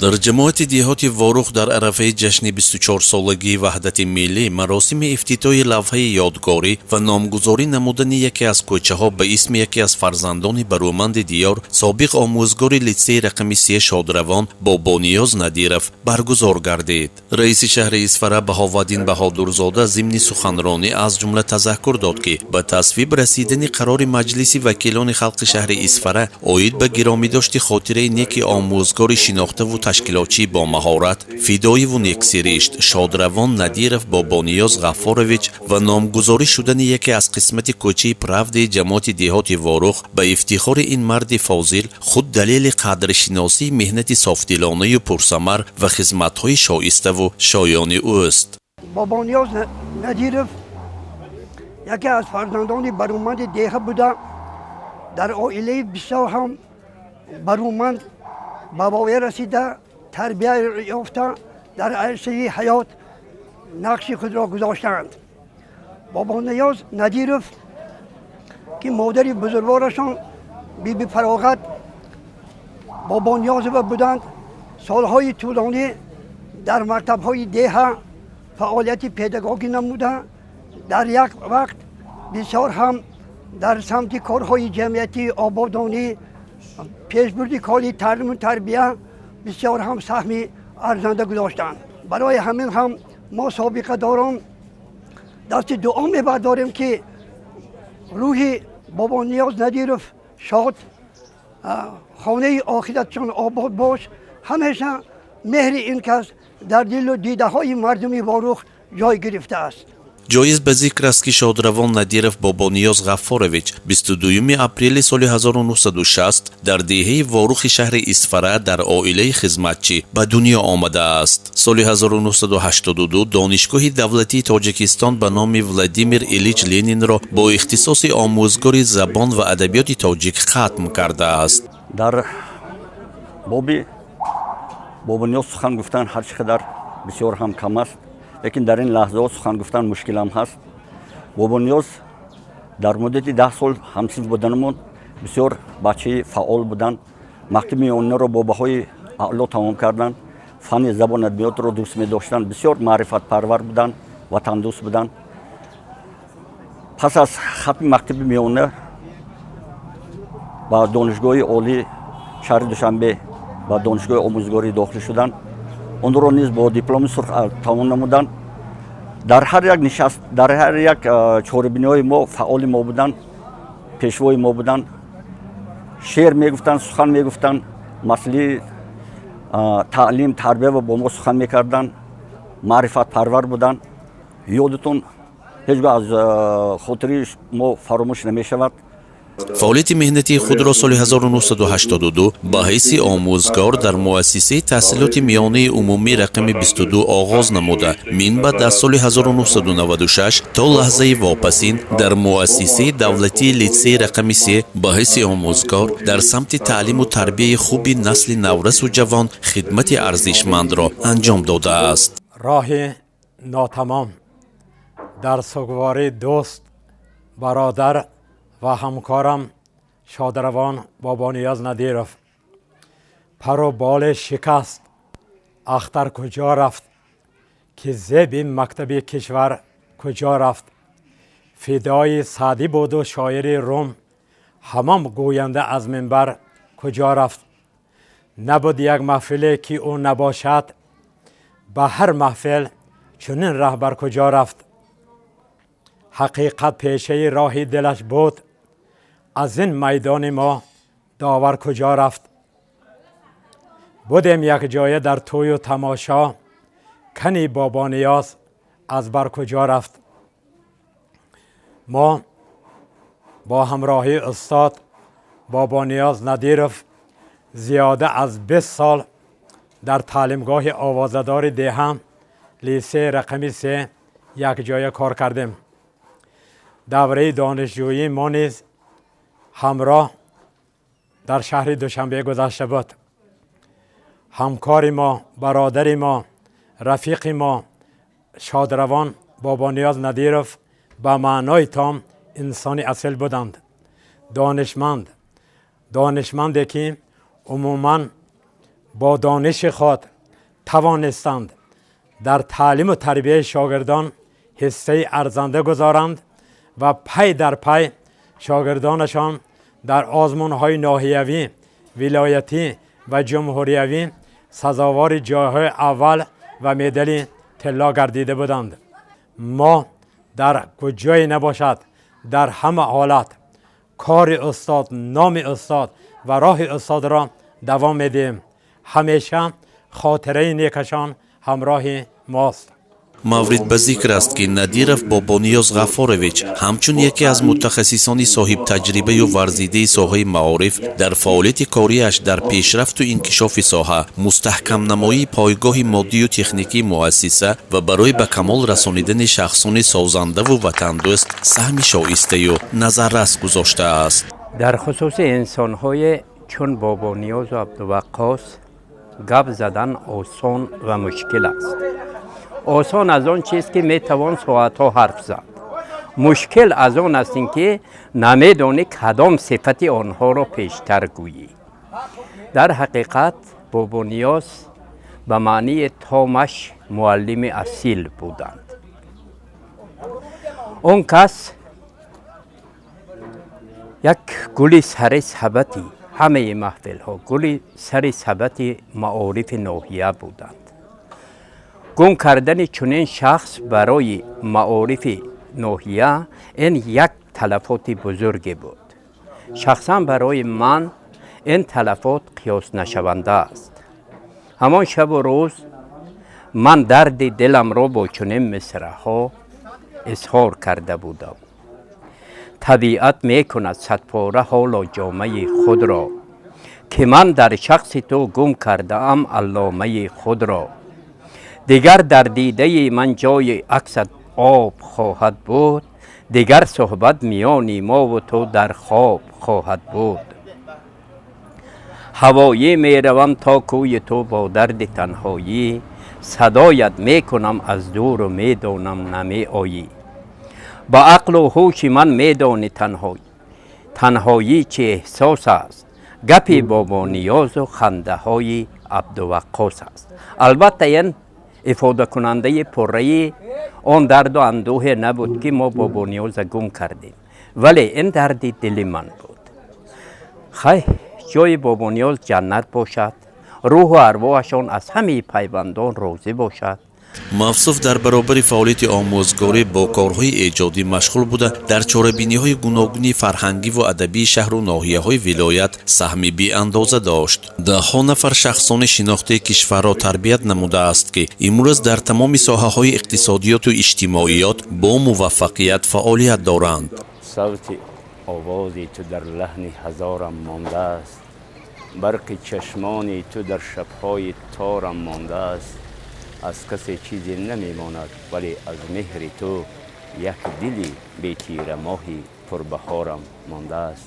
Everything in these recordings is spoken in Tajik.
Дар ҷамоати деҳоти Ворух дар арафаи ҷашни 24-солагии ваҳдати миллӣ маросими ифтитоҳи лавҳаи ёдгорӣ ва номгузорӣ намудани яке аз кӯчаҳо ба исми яке аз фарзандони барӯманди диёр, собиқ омӯзгори литсейи рақами 3 шодравон Бобониёз Надиров баргузор гардид. Раиси шаҳри Исфара Баҳоваддин Баҳодурзода зимни суханронӣ аз ҷумла тазаккур дод, ки ба тасвиб расидани қарори Маҷлиси вакилони халқи шаҳри Исфара оид ба гиромидошти хотираи неки омӯзгори шинохтаву ташкилотчии бомаҳорат, фидоиву нексиришт шодравон Надиров Бобониёз Ғаффорович ва номгузорӣ шудани яке аз қисмати кӯчаи Правдаи ҷамоати деҳоти Ворух ба ифтихори ин марди фозил худ далели қадршиносии меҳнати софдилонаю пурсамар ва хизматҳои шоиставу шоёни ӯст. Бобониёз Надиров яке аз фарзандони барӯманди деҳа буда, дар оилаи бисёр ҳам барӯманд ба воя расида, тарбия ёфта, дар арсаи ҳаёт нақши худро гузоштаанд. Бобониёз Надиров, ки модари бузургворашон Биби Фароғат Бобониёзова буданд, солҳои тӯлонӣ дар мактабҳои деҳа фаъолияти педагогӣ намуда, дар як вақт бисёр ҳам дар самти корҳои ҷамъиятӣ, ободонӣ, пешбурди кори таълиму тарбия бисёр ҳам саҳми арзанда гузоштанд. Барои ҳамин ҳам мо собиқадорон дасти дуо мебардорем, ки рӯҳи Бобониёз Надиров шод, хонаи охиратшон обод бош. Ҳамеша меҳри ин кас дар дилу дидаҳои мардуми Ворух ҷой гирифтааст. Ҷоиз ба зикр аст, ки шодравон Надиров Бобониёз Ғаффорович 22 апрели соли 1960 дар деҳаи Ворухи шаҳри Исфара дар оилаи хизматчӣ ба дунё омадааст. Соли 1982 Донишгоҳи давлатии Тоҷикистон ба номи Владимир Илич Ленинро бо ихтисоси омӯзгори забон ва адабиёти тоҷик хатм кардааст. Дар боби Бобониёз сухан гуфтан ҳар чӣ қадар бисёр ҳам кам аст, лекин дар ин лаҳзаҳо сухан гуфтан мушкилам ҳаст. Бобониёз дар муддати 10 сол ҳамсинф буданамон бисёр бачаи фаъол буданд. Мактаби миёнаро бо баҳои аъло тамом карданд. Фанни забон адабиётро дӯст медоштанд, бисёр маърифатпарвар буданд, ватандӯст буданд. Пас аз хатми мактаби миёна ба Донишгоҳи олии шаҳри Душанбе, ба Донишгоҳи омӯзгорӣ дохил шуданд. Онро низ бо дипломи сурх тамом намуданд. Дар ҳар як нишаст, дар ҳар як чорабиниҳои мо фаъоли мо буданд, пешвои мо буданд. Шеър мегуфтанд, сухан мегуфтанд, масъалаи таълим, тарбия бо мо сухан мекарданд, маърифатпарвар буданд. Ёдатон ҳеҷ гоҳ аз хотири мо фаромӯш намешавад. Фаъолияти меҳнатии худро соли 1982 ба ҳайси омӯзгор дар муассисаи таҳсилоти миёнаи умумӣ рақами 22 оғоз намуда, минбаъд аз соли 1996 то лаҳзаи вопасин дар муассисаи давлатии литсейи рақами 3 ба ҳайси омӯзгор дар самти таълиму тарбияи хуби насли наврасу ҷавон хидмати арзишмандро анҷом додааст. Роҳи нотамом дар сугвории дӯст, бародар ва ҳамкорам шодравон Бобониёз Надиров. Пару боле шикаст, ахтар куҷо рафт, ки зеби мактаби кишвар куҷо рафт? Фидои Саъдӣ буду шоири Рум, ҳамон гӯянда аз минбар куҷо рафт? Набуд як маҳфиле, ки ӯ набошад, ба ҳар маҳфил чунин раҳбар куҷо рафт? Ҳақиқат пешаи роҳи дилаш буд, аз ин майдони мо довар куҷо рафт? Будем якҷоя дар тӯю тамошо, кани Бобониёз аз бар куҷо рафт? Мо бо ҳамроҳии устод Бобониёз Надиров зиёда аз 20 сол дар таълимгоҳи овозадори деҳа, литсеи рақами 3 якҷоя кор кардем. Давраи донишҷӯии мо низ ҳамроҳ дар шаҳри Душанбе гузашта буд. Ҳамкори мо, бародари мо, рафиқи мо шодравон Бобониёз Надиров ба маънои том инсони асил буданд. Донишманд, донишманде, ки умуман Бо дониши худ тавонистанд дар таълиму тарбияи шогирдон ҳиссаи арзанда гузоранд ва пай дар пай шогирдонашон дар озмунҳои ноҳиявӣ, вилоятӣ ва ҷумҳуриявӣ сазовори ҷойҳои аввал ва медали тилло гардида буданд. Мо дар куҷое набошад, дар ҳама ҳолат кори устод, номи устод ва роҳи устодро давом медиҳем. Ҳамеша хотираи некашон ҳамроҳи мост. Маврид ба зикр аст, ки Надиров Бобониёз Ғаффорович ҳамчун яке аз мутахассисони соҳибтаҷрибаю варзидаи соҳаи маориф дар фаъолияти кориаш дар пешрафту инкишофи соҳа, мустаҳкамнамоии пойгоҳи моддию техникии муассиса ва барои ба камол расонидани шахсони созандаву ватандӯст саҳми шоистаю назаррас гузоштааст. Дар хусуси инсонҳое чун Бобониёзу Абдуваққос гап задан осон ва мушкил аст. Осон аз он чиз, ки метавон соатҳо ҳарф зад, мушкил аз он аст, ин ки намедонӣ кадом сифати онҳоро пештар гӯӣ. Дар ҳақиқат, Бобониёз ба маънии томаш муаллими асил буданд. Он кас як гули сари сабати ҳамаи маҳфилҳо, гули сари сабати маорифи ноҳия буданд. Гум кардани чунин шахс барои маорифи ноҳия ин як талафоти бузурге буд. Шахсан барои ман ин талафот қиёснашаванда аст. Ҳамон шабу рӯз ман дарди диламро бо чунин мисраҳо изҳор карда будам: Табиат мекунад садпора ҳоло ҷомаи худро, ки ман дар шахси ту гум кардаам алломаи худро. Дигар дар дидаи ман ҷои аксат об хоҳад буд, дигар суҳбат миёни мову ту дар хоб хоҳад буд. Ҳавоӣ меравам то кӯи ту бо дарди танҳоӣ, садоят мекунам аз дуру медонам намеоӣ. Ба ақлу ҳуши ман медонӣ танҳоӣ чӣ эҳсос аст, гапи Бобониёзу хандаҳои Абдуваққос аст. Албатта, ин ифодакунандаи пурраи он дарду андӯҳе набуд, ки мо Бобониёза гум кардем, вале ин дарди дили ман буд. Хай, ҷои Бобониёз ҷаннат бошад, рӯҳу арвоҳашон аз ҳамаи пайвандон розӣ бошад. Мавсуф дар баробари фаъолияти омӯзгорӣ бо корҳои эҷодӣ машғул буда, дар чорабиниҳои гуногуни фарҳангиву адабии шаҳру ноҳияҳои вилоят саҳми беандоза дошт. Даҳҳо нафар шахсони шинохтаи кишварро тарбият намудааст, ки имрӯз дар тамоми соҳаҳои иқтисодиёту иҷтимоиёт бо муваффақият фаъолият доранд. Савти овози ту дар лаҳни ҳазорам мондааст, барқи чашмони ту дар шабҳои торам мондааст. Аз касе чизе намемонад, вале аз меҳри ту як дили бетирамоҳи пурбаҳорам мондааст.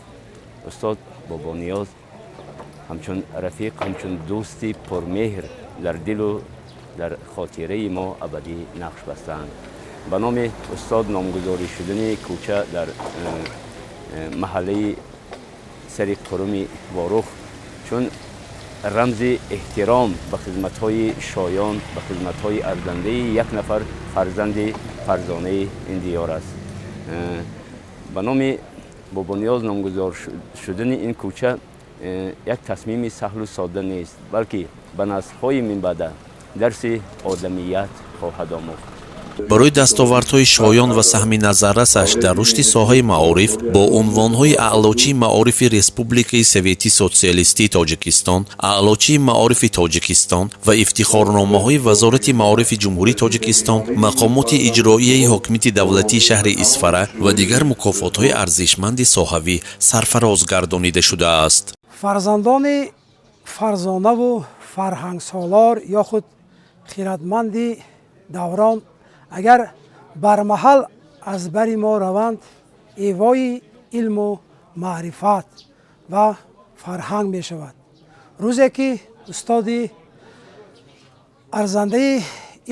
Устод Бобониёз ҳамчун рафиқ, ҳамчун дӯсти пурмеҳр дар дилу дар хотираи мо абадӣ нақш бастаанд. Ба номи устод номгузорӣ шудани кӯча дар маҳаллаи сари Қуруми Ворух чун рамзи эҳтиром ба хизматҳои шоён, ба хизматҳои арзандаи як нафар фарзанди фарзонаи ин диёр аст. Ба номи Бобониёз номгузор шудани ин кӯча як тасмими саҳлу содда нест, балки ба наслҳои минбаъда дарси одамият хоҳад омӯхт. Барои дастовардҳои шоён ва саҳми назаррасаш дар рушди соҳаи маориф бо унвонҳои Аълочии маорифи Республикаи Совети Социалистии Тоҷикистон, Аълочии маорифи Тоҷикистон ва ифтихорномаҳои Вазорати маорифи Ҷумҳурии Тоҷикистон, мақомоти иҷроияи ҳокимияти давлатии шаҳри Исфара ва дигар мукофотҳои арзишманди соҳавӣ сарфароз гардонида шудааст. Фарзандони фарзонаву фарҳангсолор ё худ хиратманди даврон агар бармаҳал аз бари мо раванд, эвои илму маърифат ва фарҳанг мешавад. Рӯзе ки устоди арзандаи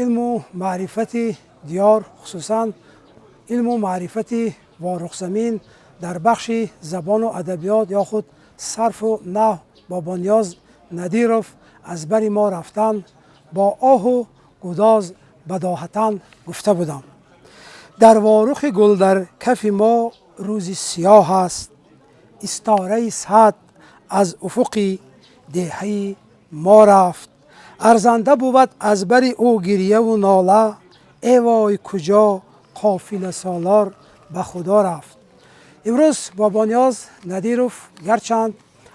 илму маърифати диёр, хусусан илму маърифати Ворухзамин дар бахши забону адабиёт ё худ сарфу наҳв, Бобониёз Надиров Аз бари мо рафтан бо оҳу гудоз бадоҳатан гуфта будам. Дар Ворухи гул дар кафи мо рӯзи сиёҳ аст, истораи сад аз уфуқи деҳаи мо рафт. Арзанда бувад аз бари ӯ гирьяву нола, э вой, куҷо қофила солор ба Худо рафт. Имрӯз Бобониёз Надиров гарчанд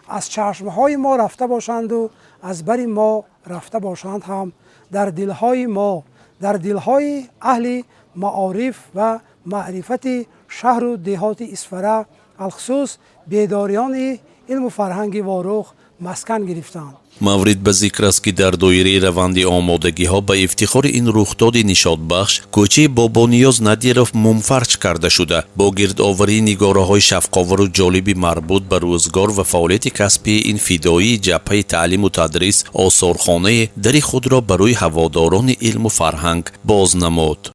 аз чашмҳои мо рафта бошанду аз бари мо рафта бошанд ҳам, дар дилҳои мо, дар дилҳои аҳли маориф ва маърифати шаҳру деҳоти Исфара, алхусус бедориёни илму фарҳанги Ворух маскан гирифтанд. Маврид ба зикр аст, ки дар доираи раванди омодагиҳо ба ифтихори ин рухдоди нишотбахш кӯчаи Бобониёз Надиров мумфарш карда шуда, бо гирдоварии нигораҳои шавқовару ҷолиби марбут ба рӯзгор ва фаъолияти касбии ин фидоии ҷабҳаи таълиму тадрис осорхонае дари худро барои ҳаводорони илму фарҳанг боз намуд.